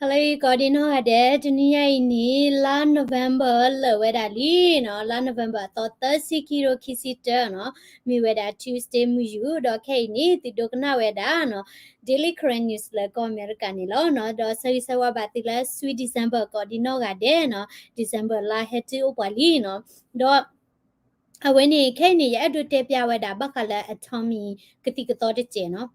ဟါလၢအဂ့ၤ ကိးဒံနီၢ်ဂၤဒဲး, တနံၤညါအံၤန့ၣ် လါ November လၢာ်ဝဲဒၣ်လံနီၤ, လါ November အသီသၢဆံခံထိခံဆံတၢနီၤ, မ့ၢ်ဝဲဒၣ် Tuesday မုၢ်ယူၤ, ဒီးခဲအံၤန့ၣ် သုဒိကနၣ်ဝဲဒၣ်နီၤ Daily Karen News လၢကီၢ်အမဲရကၤန့ၣ်လီၤနီၤ, ဒီးဆၢဂ့ၤဆၢဝါဘၣ်သုလၢ Sweet December ကိးဒံနီၢ်ဂၤဒဲးနီၤ, December လါဟဲတုၤအိၣ်ပှၤလံနီၤ, ဒီး အဝဲန့ၣ် ခဲအံၤန့ၣ် ယအဲၣ်ဒိးတဲပျးဝဲဒၣ် ဘၣ်ဃးလၢ Atomy ကသံၣ်ကသီတစဲးနီၤ,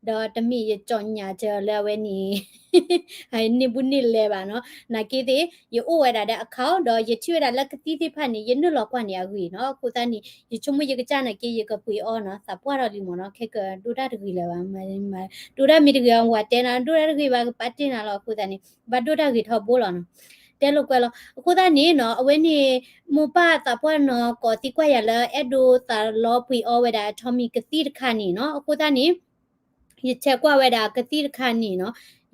ဒီးတမ့ၢ်ယကၠီညါစၢၤလၢအဝဲန့ၣ် န့ၢ်ဘူးန့ၢ်လဲဘၣ်နီၤ, နာ်က့သ့ၣ် ယအိၣ်ဝဲဒၣ်ဒီး account ဒီးယထံၣ်ဝဲဒၣ်လၢကသံၣ်သ့ၣ်တဖၣ်န့ၣ် ယနုာ်လီၤကွၢ်န့ၢ်အဂ့ၢ်နီၤ, အဃိသတးန့ၣ် ယဆိကမိၣ်ယကစၢ်နာ်က့ ယကပှ့ၤအီၤနီၤ, သးပှၢ်ထီၣ်လံမ့ၢ်နီၤ, ခဲကဒိၣ်တၢ်တဂ့ၤလၢၤဘၣ်, ဒိၣ်တၢ်မ့ၢ်တဂ့ၤအီၤ ဝၤတဲနၤ ဒိၣ်တၢ်တဂ့ၤဘၣ် ကပာ်တ့ၢ်နၤလီၤ, အဃိသတးန့ၣ် ဘၣ်ဒိၣ်တၢ်ဂ့ၤထီဘိလီၤနီၤ, တဲလိာ်ကွဲလီၤ, အဃိသတးန့ၣ်နီၤ အဝဲန့ၣ် မိၢ်ပၢ်သးပှၢ်နီၤ ကိးသံကွၢ်ယၤလၢ အဲၣ်ဒိးသးလီပှ့ၤအီဝဲဒၣ် Atomy ကသံၣ်တခါန့ၣ်နီၤ, အဃိသတးန့ၣ် ယဆဲးကွၢ်ဝဲဒၣ်ကသံၣ်တခါန့ၣ်နီၤ,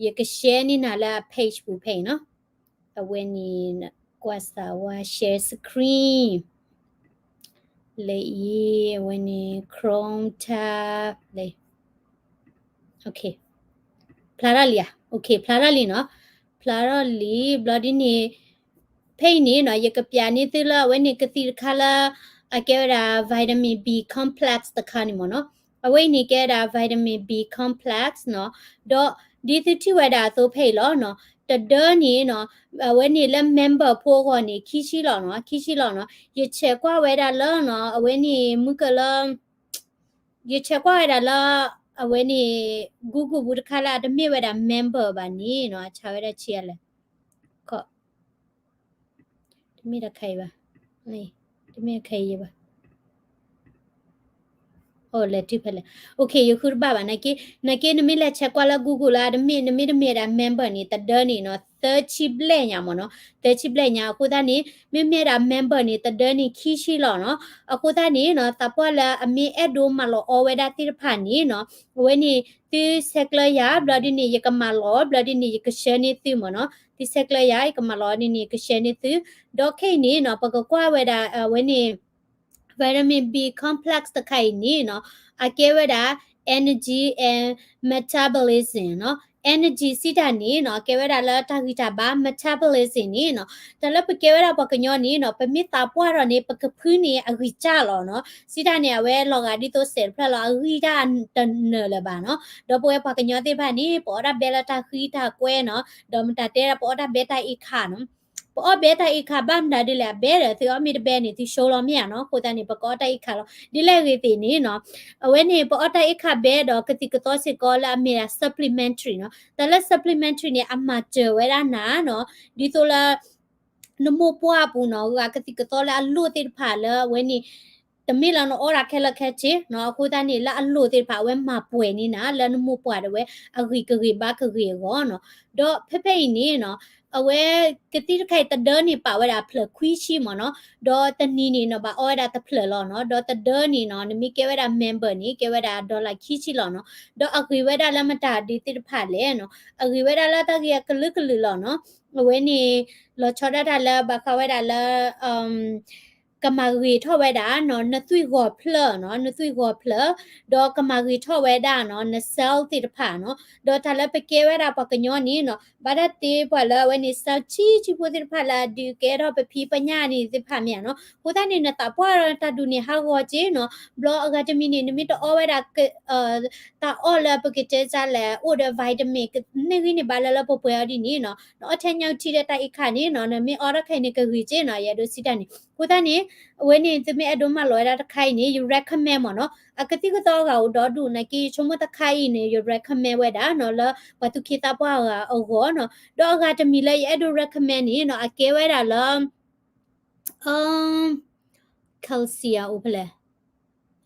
ယက share န့ၢ်နၤလၢအ page ပူၤဖဲအံၤနီၤ, အဝဲန့ၣ် ကွၢ်စးဝါ share screen လၢအံၤ အဝဲန့ၣ် Chrome tab လၢ ဖျါထီၣ်လံဧါ, ဖျါထီၣ်လံနီၤ, ဖျါထီၣ်လံ ဘျီဒ်န့ၣ် ဖဲအံၤန့ၣ်နီၤ ယကပျးန့ၢ်သုလၢအဝဲန့ၣ်ကသံၣ်တခါလၢ အကဲဝဲဒၣ် vitamin B complex တခါန့ၣ်မ့ၢ်နီၤ, အဝဲအံၤန့ၣ်ကဲဝဲဒၣ် vitamin B complex နီၤ, ဒီးဒ်သုထံၣ်ဝဲဒၣ်အသိးဖဲအံၤလီၤနီၤ, တဒၢန့ၣ်နီၤ အဝဲန့ၣ်လၢ member ဖိအဂီၢ်န့ၣ် ခံဆံလီၤနီၤ, ခံဆံလီၤနီၤ, ယဆဲးကွၢ်ဝဲဒၣ်လၢနီၤ အဝဲန့ၣ်မုၢ်ကလၢ ယဆဲးကွၢ်ဝဲဒၣ်လၢ အဝဲန့ၣ် Google ပူၤတခါလၢအတမ့ၢ်ဝဲဒၣ် member ဘၣ်န့ၣ်နီၤ, အဆါဝဲဒၣ်ဆံးအါလဲၣ်, တမ့ၢ်တခါအံၤဘၣ်, တမ့ၢ်တခါအံၤဘၣ်, အိၣ်လဲၤတုၤဖဲလဲၣ်, ယဃုတဘၣ်ဘၣ်, နာ်က့ နာ်က့နမ့ၢ်လဲၤဆဲးကွၢ်လၢ Google လၢအတမ့ၢ် နမ့ၢ်တမ့ၢ်ဒၣ် member န့ၣ် တဒၢန့ၣ်နီၤ သၢဆံဘျဲၣ်ညါမ့ၢ်နီၤ, သၢဆံဘျဲၣ်ညါ, အဃိသတးန့ၣ် မ့မ့ၢ်ဒၣ် member န့ၣ် တဒၢန့ၣ် ခံဆံလီၤနီၤ, အဃိသတးန့ၣ်နီၤ သးပှၢ်လၢအမ့ၢ်အဲၣ်ဒိးမၤလီၤအီဝဲဒၣ်သ့ၣ်တဖၣ်န့ၣ်နီၤ, အဝဲန့ၣ် သုဆဲးကျၢယၤ ဘျီဒ်န့ၣ် ယကမၤလီၤ ဘျီဒ်န့ၣ် ယက share န့ၢ်သုမ့ၢ်နီၤ, သုဆဲးကျၢယၤ ယကမၤလီၤဒ်န့ၣ် ယက share န့ၢ်သု, ဒီးခဲအံၤန့ၣ်နီၤ ပကကွၢ်ဝဲဒၣ် အဝဲန့ၣ် vitamin B complex တခါအံၤန့ၣ်နီၤ အကဲဝဲဒၣ် energy and metabolism နီၤ, energy စံးတၢ်န့ၣ်နီၤ ကဲဝဲဒၣ်လၢတၢ်ဂံၢ်တၢ်ဘါ metabolism န့ၣ်နီၤ, တၢ်လၢပကဲဝဲဒၣ်ပှၤကညီန့ၣ်နီၤ ပမ့ၢ်သးပှၢ်ထီၣ်န့ၣ် ပကဖုန့ၣ်အဂံၢ်စၢ်လီၤနီၤ, စံးတၢ်န့ၣ် အဝဲလီၤဂာ်ဒ်သိးစဲးတဖျၢၣ်လီၤ အဂံၢ်တၢ်တနၢၤလၢၤဘၣ်နီၤ, ဒီးပဝဲပှၤကညီသ့ၣ်တဖၣ်န့ၣ် ပအီၣ်တၢ်ဘဲလၢတၢ်ဃံတၢ်ကွဲနီၤ, ဒီးမတၤတဲဒၣ်ပအီၣ်တၢ်ဘဲတၢ်အ့ၣ်ခါနီၤ ပအီၣ်ဘဲတၢ်အ့ၣ်ခါဘၣ်မတၤဒ်လဲၣ် အဘဲဒီး သုအီၣ်မ့ၢ်တဘဲန့ၣ် သုဆိလီၤမ့ၢ်ဧါနီၤ, အဃိသတးန့ၣ် ပကအီၣ်တၢ်အ့ၣ်ခါလီၤ. ဒ်လဲၣ်ဂ့ၤသ့ၣ်န့ၣ်နီၤ, အဝဲန့ၣ် ပအီၣ်တၢ်အ့ၣ်ခါဘဲဒီးကသံၣ်ကသီစ့ၢ်ကီးလၢအမ့ၢ်ဒၣ် supplementary နီၤ, တၢ်လၢ supplementary န့ၣ် အမၤစၢၤဝဲဒၣ်နၤနီၤ, ဒ်သိးလၢ နမိၢ်ပှၢ်အပူၤနီၤ ဂၤကသံၣ်ကသီလၢအလိၣ်သ့ၣ်တဖၣ်လၢအဝဲန့ၣ် တမ့ၢ်လၢနအီၣ်ဒၣ်ခဲလၢာ်ခဲဆ့နီၤ, အဃိသတးန့ၣ် လၢအလိၣ်သ့ၣ်တဖၣ် အဝဲမၤပှဲၤန့ၢ်နၤ လၢနမိၢ်ပှၢ်ဒၣ်ဝဲ အဂံၢ်ကဂံၢ်ဘါကဂ့ၤအဂီၢ်နီၤ. ဒီးဖဲဖဲအံၤန့ၣ်နီၤ, အဝဲကသံၣ်တခါအံၤတဒၢန့ၣ် ပာ်ဝဲဒၣ်အဖျၢၣ်ခွံဆံမ့ၢ်နီၤ, ဒီးတနံၤန့ၣ်နီၤ ဘၣ်အီဝဲဒၣ်တဖျၢၣ်လီၤနီၤ, ဒီးတဒၢန့ၣ်နီၤ နမ့ၢ်ကဲဝဲဒၣ် member န့ၣ် ကဲဝဲဒၣ် dollar ခံဆံလီၤနီၤ. ဒီးအဂ့ၤဝဲဒၣ်လၢမတၤဒ်သ့ၣ်တဖၣ်လဲၣ်နီၤ, အဂ့ၤဝဲဒၣ်လၢတၢ်ဂ့ၢ်အကလုာ်ကလုာ်လီၤနီၤ. အဝဲန့ၣ် လီၤဆီဒၣ်တၢ်လၢဘၣ်ဃးဝဲဒၣ်လၢ ကမၤဂ့ၤထီၣ်ဝဲဒၣ်နီၤ နသွံၣ်ဂီၤဖျၢၣ်နီၤ, နသွံၣ်ဂီၤဖျၢၣ်, ဒီးကမၤဂ့ၤထီၣ်ဝဲဒၣ်နီၤ န cell သ့ၣ်တဖၣ်နီၤ. ဒီးတၢ်လၢပကဲဝဲဒၣ်ပှၤကညီန့ၣ်နီၤ ဘၣ်တၢ်တ့ပှၤလၢအဝဲန့ၣ် cell ဆံးဆံးဖိသ့ၣ်တဖၣ်လၢအဒုးကဲထီၣ်ပဖံးပညၣ်န့ၣ်သ့ၣ်တဖၣ် မ့ၢ်ဧါနီၤ. အဃိသတးန့ၣ် နသးပှၢ်ဒီးတၢ်ဒုးန့ၣ်ဟးဂီၤက့နီၤ. ဘျီအဂၤတမံၤန့ၣ် နမ့ၢ်တအီဝဲဒၣ် တၢ်အီၣ်လၢပကတဲစ့ၢ်လဲၣ် အိၣ်ဒီး vitamin န့ၢ်ဂံၢ်န့ၢ်ဘါလၢလၢပှဲၤပှဲၤအီၤဒ်န့ၣ်နီၤ နအီၣ်ထဲညၣ်အုၣ်ထံဒီးတၢ်အ့ၣ်ခါန့ၣ်နီၤ နမ့ၢ်အီထီၣ်ခဲအံၤန့ၣ် ကဂ့ၤက့နီၤ ယအဲၣ်ဒိးစံးတၢ်န့ၣ်. အဃိသတးန့ၣ် အဝဲန့ၣ် သုမ့ၢ်အဲၣ်ဒိးမၤလီၤဝဲဒၣ်တခါအံၤန့ၣ် ယ recommend မ့ၢ်နီၤ. အကသံၣ်ကသီအဂၤအိၣ်ဒီဒူၣ် နာ်က့ယဆိကမိၣ်တခါအံၤန့ၣ် ယ recommend ဝဲဒၣ်နီၤ လၢပှၤသူၣ်က့သးပှၢ်အဂၤအဂီၢ်နီၤ. ဒီးအဂၤတမံၤလၢယအဲၣ်ဒိး recommend န့ၣ်နီၤ အကဲဝဲဒၣ်လၢ calcium အိၣ်ဖဲလဲၣ်,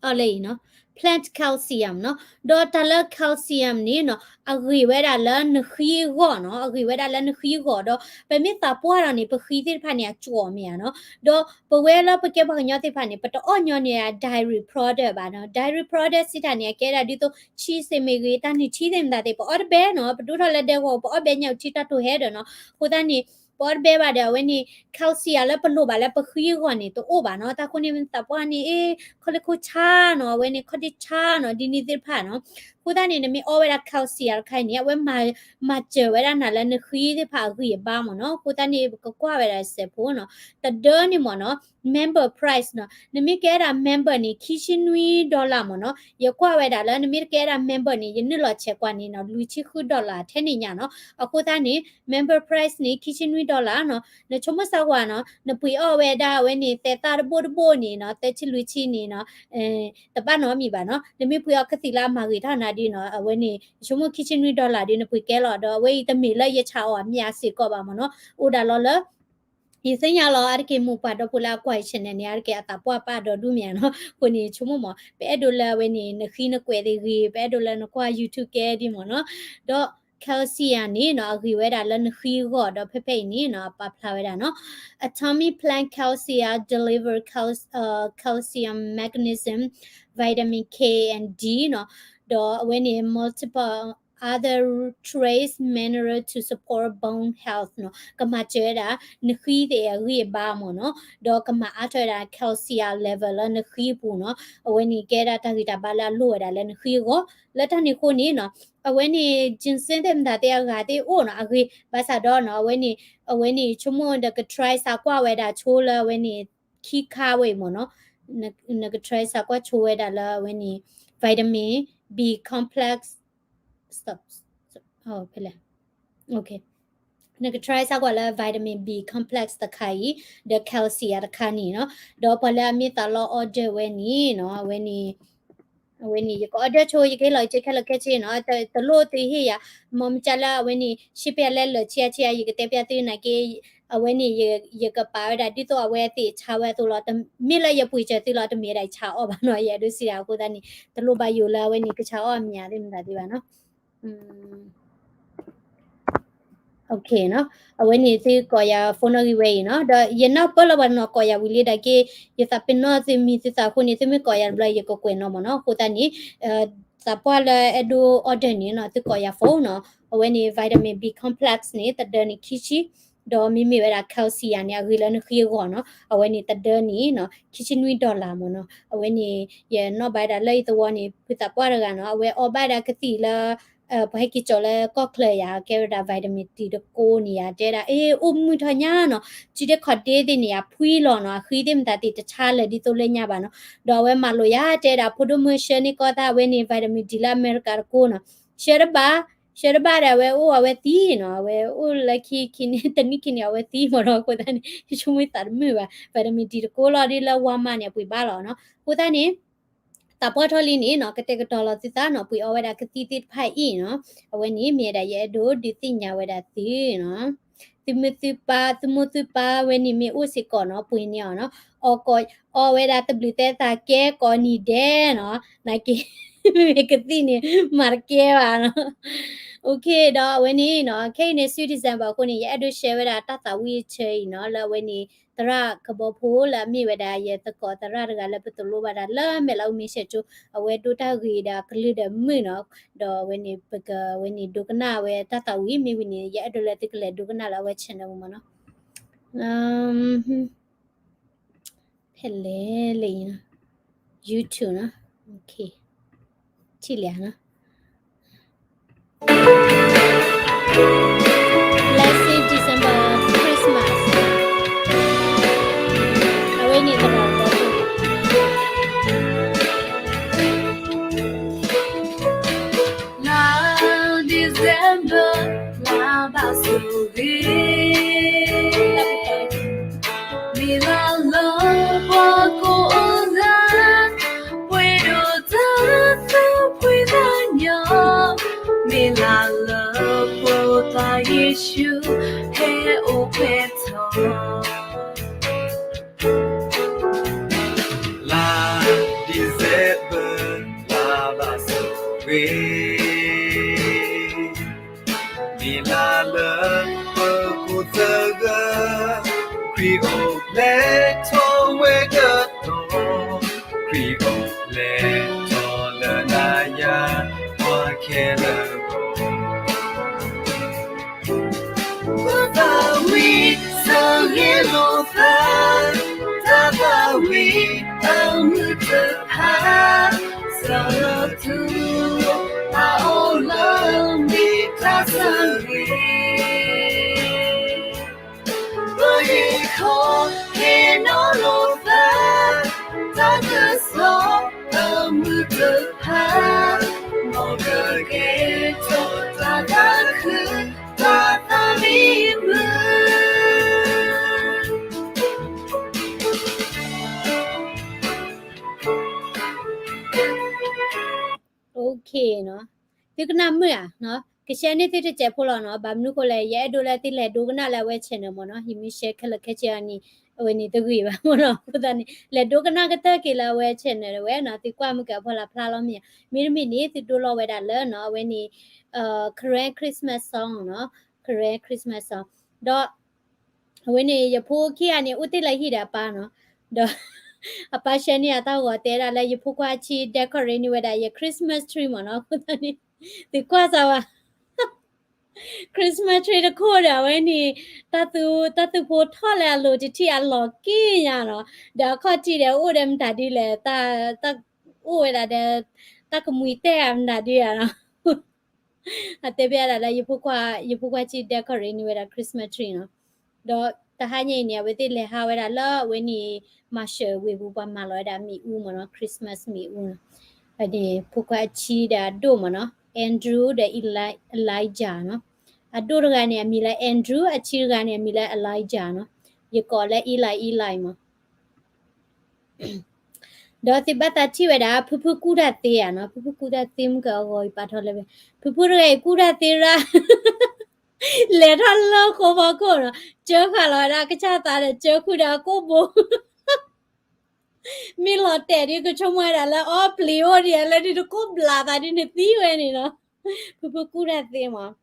အီၤလၢအံၤနီၤ plant calcium နီၤ. ဒီးတၢ်လၢ calcium န့ၣ်နီၤ အဂ့ၤဝဲဒၣ်လၢနဃံအဂီၢ်နီၤ, အဂ့ၤဝဲဒၣ်လၢနဃံအဂီၢ်ဒီး ပမ့ၢ်သးပှၢ်ဒီးန့ၣ် ပဃံသ့ၣ်တဖၣ်န့ၣ် အကၠီၣ်မ့ၢ်ဧါနီၤ. ဒီးပဝဲလၢပကဲပှၤကညီသ့ၣ်တဖၣ်န့ၣ် ပတအီၣ်ညီန့ၢ် dairy product ဘၣ်နီၤ. Dairy product စံးတၢ်န့ၣ် အကဲဒၣ်ဒ်သိး cheese မ့ၢ်ဂ့ၤ တၢ်နုၢ်ထံသ့ၣ်မတၤသ့ၣ် ပအီၣ်တဘဲနီၤ, ပဒိၣ်ထီၣ်လၢဒဲကဝီၤ ပအီၣ်ဘဲညၣ်အုၣ်ထံတၢ်တိၢ်ဟဲဒီးနီၤ. အဃိသတးန့ၣ် ပအီၣ်တဘဲဘၣ်ဒီး အဝဲန့ၣ် calcium လၢပလိၣ်ဘၣ်လၢပဃံအဂီၢ်န့ၣ် တအိၣ်ဘၣ်နီၤ. တၢ်ဃိန့ၣ် မ့ၢ်သးပှၢ်န့ၣ် အ့ ခီၣ်လ့ၢ်ခိၣ်ဆါနီၤ, အဝဲန့ၣ် ခီၣ်ဒ့ဆါနီၤ, ဒ်န့ၣ်သ့ၣ်တဖၣ်နီၤ. အဃိသတးန့ၣ် နမ့ၢ်အီဝဲဒၣ် calcium တခါအံၤန့ၣ် အဝဲမၤစၢၤဝဲဒၣ်နၤလၢနဃံသ့ၣ်တဖၣ်အဂံၢ်အဘါမ့ၢ်နီၤ. အဃိသတးန့ၣ် ပကကွၢ်ဝဲဒၣ်စဲးဖိနီၤ, တဒၢန့ၣ်မ့ၢ်နီၤ member price နီၤ, နမ့ၢ်ကဲဒၣ် member န့ၣ် ခံဆံနွံ dollar မ့ၢ်နီၤ. ယကွၢ်ဝဲဒၣ်လၢ နမ့ၢ်တကဲဒၣ် member န့ၣ် ယနုာ်လီၤဆဲးကွၢ်န့ၣ်နီၤ လွံၢ်ဆံဃု dollar ထဲန့ၣ်ညါနီၤ. အဃိသတးန့ၣ် member price န့ၣ် ခံဆံနွံ dollar နီၤ. နဆိကမိၣ်စၢ်ကွၢ်နီၤ နပှ့ၤအီၣ်ဝဲဒၣ်အဝဲန့ၣ် သဲးသၣ်တဘိတဘိန့ၣ်နီၤ သၢဆံလွံၢ်ဆံန့ၣ်နီၤ တဘၣ်နီတမံၤဘၣ်နီၤ. နမ့ၢ်ပှ့ၤအီၣ်ကသံၣ်လၢအမၤဂ့ၤထီၣ်နၤဒ်နီၤ အဝဲန့ၣ် ယဆိကမိၣ်ခံဆံနွံ dollar ဒ်နပှ့ၤကဲလီၤ ဒီးအဝဲအံၤတမ့ၢ်လၢယဆးအီၣ်အမျးစ့ၢ်ကီးဘၣ်မ့ၢ်နီၤ. အိၣ်ဒၣ်လီၤလၢ ယသ့ၣ်ညါလီၤ အါတက့ၢ်မိၢ်ပၢ်ဒီဖိလၢအကွၢ်ယ channel န့ၣ် အါတက့ၢ်အသးပှၢ်ပာ်ဒီးဒူၣ်မ့ၢ်ဧါနီၤ. အဃိန့ၣ် ဆိကမိၣ်မ့ၢ် ပအဲၣ်ဒိးလၢအဝဲန့ၣ် နဃံနကွဲးသ့ၣ်ဂ့ၤ ပအဲၣ်ဒိးလၢနကွၢ် YouTube ကဲဒ်မ့ၢ်နီၤ. ဒီး calcium န့ၣ်နီၤ အဂ့ၤဝဲဒၣ်လၢနဃံအဂီၢ် ဒီးဖဲဖဲအံၤန့ၣ်နီၤ အပာ်ဖျါဝဲဒၣ်နီၤ Atomic plant calcium deliver cal- အ calcium magnesium vitamin K and D နီၤ ဒီးအဝဲန့ၣ် multiple other trace mineral to support bone health နီၤ ကမၤစၢၤဝဲဒၣ် နဃံသ့ၣ်အဂံၢ်အဘါမ့ၢ်နီၤ ဒီးကမၤအါထီၣ်ဝဲဒၣ် calcium level လၢနဃံအပူၤနီၤ အဝဲန့ၣ်ကဲဒၣ်တၢ်ဂံၢ်တၢ်ဘါလၢအလိၣ်ဝဲဒၣ်လၢနဃံအဂီၢ် လၢတၢ်န့ၣ်အဃိန့ၣ်နီၤ အဝဲန့ၣ် ginseng သ့ၣ်မတၤသ့ၣ်အဂၤသ့ၣ်အိၣ်နီၤ အဂ့ၤ ဘၣ်ဆၣ်ဒီးနီၤ အဝဲန့ၣ် အဝဲန့ၣ် ဆိကမိၣ်ဒီးက try စးကွၢ်ဝဲဒၣ်ဆိလၢအဝဲန့ၣ် ခံခါဝဲအံၤမ့ၢ်နီၤ နက try စးကွၢ်ဆိဝဲဒၣ်လၢအဝဲန့ၣ် vitamin B complex ဖဲလဲၣ် နက try စးကွၢ်လၢ vitamin B complex တခါအံၤ ဒီး calcium တခါန့ၣ်နီၤ ဒီးပှၤလၢအမ့ၢ်သးလီ order ဝဲန့ၣ်နီၤ အဝဲန့ၣ် အဝဲန့ၣ် ယက order ဆိ ယကဟ့ၣ်လီၤက့ၤခဲလၢာ်ခဲဆ့နီၤ တလိၣ်သုဟ့ၣ်ယၤ မ်မ့ၢ်ကလၢအဝဲန့ၣ် ရှ့ပျဲလၢလၢာ်ဆံအါဆံအါ ယကတဲပျဲသုနာ်က့ အဝဲန့ၣ် ယကပာ်ဝဲဒၣ်ဒ်သိးအဝဲသ့ၣ်ဆါဝဲအသိးလီၤ မ့ၢ်လၢယပှ့ၤစၢၤသုလီၤ တမ့ၢ်ဒၣ်ယဆါအီၣ်ဘၣ်နီၤ ယအဲၣ်ဒိးစံးဒၣ်အဃိသတးန့ၣ် တလိၣ်ဘၣ်ယိၣ်လၢအဝဲန့ၣ် ကဆါအီၣ်အမျးသ့ၣ်မတၤသ့ၣ်ဘၣ်နီၤ အဝဲန့ၣ်သုကိးယၤ phone နီၣ်ဂံၢ်ဝဲအံၤနီၤ ဒီးယနၢ်ပၢၢ်လၢပှၤတနီၤကိးယၤဝံၤလံဒၣ်က့ ယသးပ့ၤနီၣ်သုမံၤသုသးအဃိန့ၣ် သုမ့ၢ်ကိးယၤတဘျီ ယကကွဲးနီၣ်မ့ၢ်နီၤ အဃိသတးန့ၣ် သးပှၢ်လၢအဲၣ်ဒိး order န့ၣ်နီၤ သုကိးယၤ phone နီၤ အဝဲန့ၣ် vitamin B complex န့ၣ် တဒၢန့ၣ်ခံဆံ ဒီးမ့မ့ၢ်ဝဲဒၣ် calcium န့ၣ် အဂ့ၤလၢနဃံအဂီၢ်နီၤ အဝဲန့ၣ်တဒၢန့ၣ်နီၤ ခံဆံနွံ dollar မ့ၢ်နီၤ အဝဲန့ၣ် ယနီၣ်ဘၣ်ဝဲဒၣ်လၢအံၤသဝီန့ၣ် ဖုသးပှၢ်တဂၤနီၤ အဝဲအီဘၣ်ဝဲဒၣ်ကသံၣ်လၢ ပှၤဟဲက့ၤကၠီၤလၢကီၢ်ချၢယၤ ကဲဝဲဒၣ် vitamin D တကိးန့ၣ်ယၤ တဲဒၣ် အ့ အိၣ်မုာ်ထီၣ်ညါနီၤ စုဒ့ခီၣ်ဒ့သ့ၣ်န့ၣ်ယၤ ဖှံလီၤနီၤ အဃံသ့ၣ်မတၤသ့ၣ်တဆါလၢာ်ဒ်သိးလၢညါဘၣ်နီၤ ဒီးအဝဲမၤလိာ်ယၤ တဲဒၣ် ဖိဒိၣ်မုၣ် ဆှၢန့ၢ်ကီၢ်သးဝဲန့ၣ် vitamin D လၢအမဲရကၤတကိးနီၤ ဆှၢတဘၣ် ဆှၢတဘၣ်ဒီးအဝဲအိၣ်အဝဲသံနီၤ အဝဲအိၣ်လၢခံခံန့ၣ် တနံၣ်ခံန့ၣ် အဝဲသံမ့ၢ်နီၤ အဃိသတးန့ၣ် ယဆိကမိၣ်သးတမုာ်ဘၣ် vitamin D တကိးလီၤဒ်လၢ Walmart န့ၣ် အပှ့ၤဘၣ်လီၤနီၤ အဃိသတးန့ၣ် သးပှၢ်ထီၣ်လံန့ၣ်နီၤ ကတဲာ်ကတီၤလီၤသုသးနီၤ ပှ့ၤအီဝဲဒၣ်ကသံၣ်သ့ၣ်တဖၣ်အံၤနီၤ အဝဲန့ၣ်မ့ၢ်ဝဲဒၣ်ယအဲၣ်ဒိးဒုးသ့ၣ်ညါဝဲဒၣ်သုနီၤ သုမုၢ်သုပၢ် သုမိၢ်သုပၢ်ဝဲန့ၣ်မ့ၢ်အိၣ်စ့ၢ်ကီးနီၤ ပှ့ၤန့ၢ်အီၤနီၤ အီကိး အီဝဲဒၣ်သဘျုးသဲသးကဲကိးနံၤဒဲးနီၤ နာ်က့ မ့ၢ်ကသံၣ်န့ၣ် မၤတကဲဘၣ်နီၤ OK ဒီးအဝဲန့ၣ်နီၤ ခဲအံၤန့ၣ် ဆူ December အဃိန့ၣ် ယအဲၣ်ဒိး share ဝဲဒၣ်တၢ်သးဝံၣ်အဆၢအံၤနီၤ လၢအဝဲန့ၣ် သရၣ်ကဘီဖိလၢအမ့ၢ်ဝဲဒၣ်ယသကိးသရၣ်တဂၤလၢပသိၣ်လိဘၣ်ဒၣ်လၢမဲာ်လးအူမ့ၢ်ဆဲးကၠိ အဝဲဒိးတၢ်ဂ့ၤဒီးအကလုၢ်ဒီးမုာ်နီၤ ဒီးအဝဲန့ၣ် ပကဝဲန့ၣ်ဒိကနၣ်ဝဲတၢ်သးဝံၣ် မ့ၢ်ဝံၤန့ၣ် ယအဲၣ်ဒိးလၢသုကလဲၤဒိကနၣ်လၢအဝဲ channel မ့ၢ်နီၤ ဖဲလဲၣ်လၢ YouTube နီၤ ထံၣ်လံနီၤ Blessed December Christmas အဝဲန့ၣ်သရၣ်ဒီး လါ December လါဘၣ်ဆိၣ်ဂ့ၤ မ့ၢ်လါလၢပှၤကိးဂၤ ပှဲၤဒီးတၢ်သူၣ်ဖှံသးညီ, မ့ၢ်လါလၢပှၤသးယ့ၣ်ၡူး ဟဲအိၣ်ဖျဲၣ်ထီၣ် လါ December လါဘၣ်ဆိၣ်ဂ့ၤ မ့ၢ်လါလၢပှၤကိးဂၤ ခရံာ်အိၣ်ဖျဲၣ်ထီၣ်ဝဲကတီၢ်, ခရံာ်အိၣ်ဖျဲၣ်ထီၣ်လၢနၤယၤ ပှၤခဲလၢာ်အဂီၢ် ပသးဝံၣ်ဆိၣ်ဂ့ၤလိာ်သး, တၢ်သးဝံၣ်အမုၢ်တဖၣ် စၢၤလီၤထူ အ ဖး မ်ကကဲထီၣ်တၢ်သးခု တၢ်သးမံမုာ် OK နီၤ, သုကနၣ်မုာ်ဧါနီၤ, ကshareန့ၢ်သုတစဲးဖိလီၤနီၤ, ဘၣ်မနုၤဃိလဲၣ် ယအဲၣ်ဒိးလၢသုလဲၤဒိကနၣ်လၢအဝဲ channel မ့ၢ်နီၤ, ယမ့ၢ်shareခဲလၢာ်ခဲဆ့အီၤန့ၣ် အဝဲန့ၣ်တဂ့ၤဘၣ်မ့ၢ်နီၤ, အဃိသတးန့ၣ် လဲၤဒိကနၣ်ကတၢၢ်က့ၤလၢအဝဲ channel ဝဲနီၤ, သုကွၢ်မုာ်က့ၤအဖီလာ်ဖျါလီၤမ့ၢ်ဧါ, မ့တမ့ၢ်န့ၣ် သုဒိလီၤဝဲဒၣ်လၢနီၤ, အဝဲန့ၣ် Karen Christmas song နီၤ, Karen Christmas song, ဒီး အဝဲန့ၣ် ယဖိခံဂၤန့ၣ် အိၣ်တ့ၢ်လၢဟံၣ်ဒီးအပၢ်နီၤ, ဒီး အပၢ်shareန့ၢ်အတၢ်ဂီၤ တဲဒၣ်လၢယဖိခွါအဆံ decorateန့ၢ်ဝဲဒၣ်ယ Christmas tree မ့ၢ်နီၤ, အဃိသတးန့ၣ် သုကွၢ်စၢၤဝဲ Christmas tree တခိၣ်ဒီး အဝဲန့ၣ် တၢ်သူ တၢ်သူဖိထီၣ်လၢအလိၤတထံၣ်အလီၤက့ၤညါနီၤ, ဒီးအခီၣ်ထံးဒီးအိၣ်ဒီးမတၤဒ်လဲၣ်, တၢ် အိၣ်ဝဲဒၣ်ဒီး တၢ်ကမှံတဲဧါမတၤဒ်ဧါနီၤ အတဲဘၣ်ဒၣ်လၢ ယဖိခွါဆံ decorateန့ၢ်ဝဲဒၣ် Christmas tree နီၤ, ဒီးတဟါညါအံၤန့ၣ် အဝဲသ့ၣ်လဲၤဟးဝဲဒၣ်လၢအဝဲန့ၣ် Marshall ဝ့ၢ်ပူၤ ပှၤမၤလီၤဝဲဒၣ်မ့ၣ်အူမ့ၢ်နီၤ, Christmas မ့ၣ်အူနီၤ, အန့ၣ် ဖိခွါဆံဒီးအဒိၣ်မ့ၢ်နီၤ, Andrew ဒီး Eli- Elijah နီၤ, အဒိၣ်တဂၤန့ၣ် အမံၤလၢ Andrew, အဆံတဂၤန့ၣ် အမံၤလၢ Elijah နီၤ, ယကိးလၢ Eli Eli မ့ၢ် ဒီးသုဘၣ်သးထံၣ်ဝဲဒၣ် ဖုဖုကူၣ်တၢ်သ့ဧါနီၤ, ဖုဖုကူၣ်တၢ်သ့မ့ၢ်ကအဂီၢ်အံၤပာ်ထီၣ်လၢဝဲ, ဖုဖုတဂၤအံၤကူၣ်တၢ်သ့ရၣ် လဲၤထီၣ်လၢဃိဖီခိၣ်နီၤ, ကၢဃာ်လီၤဝဲဒၣ်ကစၢ်သးဒီးကၢခုၣ်ဒီးအကိၣ်ဘိ မ့ၢ်လီၤတဲာ်ဒ်ကဆိကမိၣ်ဝဲဒၣ်လၢအီပျံၤအိၣ်ဒံးဧါ, လၢဒ်တကိၣ်ဘျးသးဒ်န့ၣ်သံဝဲန့ၣ်နီၤ, ဖုဖုကူၣ်တၢ်သ့မ့ၢ်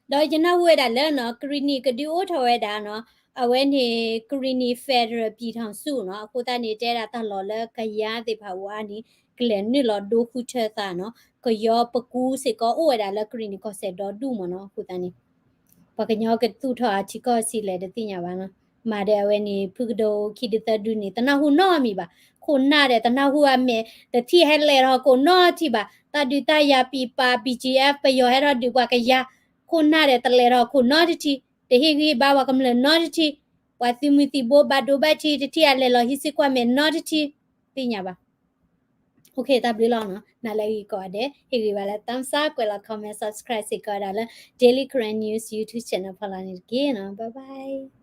ဒီးယနၢ်ဟူဝဲဒၣ်လၢနီၤ ကရံၣ်နံၣ်ကဒုးအိၣ်ထီၣ်ဝဲဒၣ်နီၤ, အဝဲန့ၣ် ကရံၣ်နံၣ် federal ပြည်ထောင်စု နီၤ, အဃိသတးန့ၣ် တဲဒၣ်တၢ်လီၢ်လၢကယၤသ့ၣ်တဖၣ်အအိၣ်အါန့ၣ် ကလဲၤနုာ်လီၤဒိဃုထၢသးနီၤ, ကယီပကူစ့ၢ်ကီးအိၣ်ဝဲဒၣ်လၢကရံၣ်နံၣ်ကီၢ်စဲၣ်ဒီဒူၣ်မ့ၢ်နီၤ, အဃိသတးန့ၣ် ပှၤကညီကသူၣ်ထီၣ်အထံကီၢ်ဆံးလဲၣ်တသ့ၣ်ညါဘၣ်နီၤ, မၤဒီးအဝဲန့ၣ် ဖုကဒိခံဒုသၢဒုန့ၣ် တနၢ်ဟူနီတမံၤဘၣ်, ခိၣ်နၢ်ဒီးတနၢ်ဟူအမဲာ် တထံၣ်ဟဲလဲၤထီၣ်ဟီၣ်ခိၣ်နီတထံၣ်ဘၣ်, တၢ်ဒုးတၢ်ယၤပံာ်ပာ် BGF ပယီၤဟဲထီၣ်ဒုးပှၤကယၤ, ခိၣ်နၢ်ဒီးတလဲၤထီၣ်ဟီၣ်ခိၣ်နီတထံၣ်, တဟ့ၣ်ဂံၢ်ဘါပှၤကမျၢၢ်နီတထံၣ်, ပှၤသုးမုၢ်သံၣ်ဘိဘၣ်ဒိဘၣ်ထံး တထံၣ်အလဲၤလီၤဟံးစုကွၢ်မဲာ်နီတထံၣ်, သ့ၣ်ညါဘၣ်. OK တၢ်ဘျုးလီၤနီၤ, နၤလၢအဂ့ၤကိးဂၤဒဲး ဟ့ၣ်ဂံၢ်ဘါလၢ thumbs up ကွဲးလီၤ comment subscribe စ့ၢ်ကီးဝဲဒၣ်လၢ Daily Karen News YouTube channel ဖီလာ်န့ၣ်တက့ၢ်နီၤ, bye bye.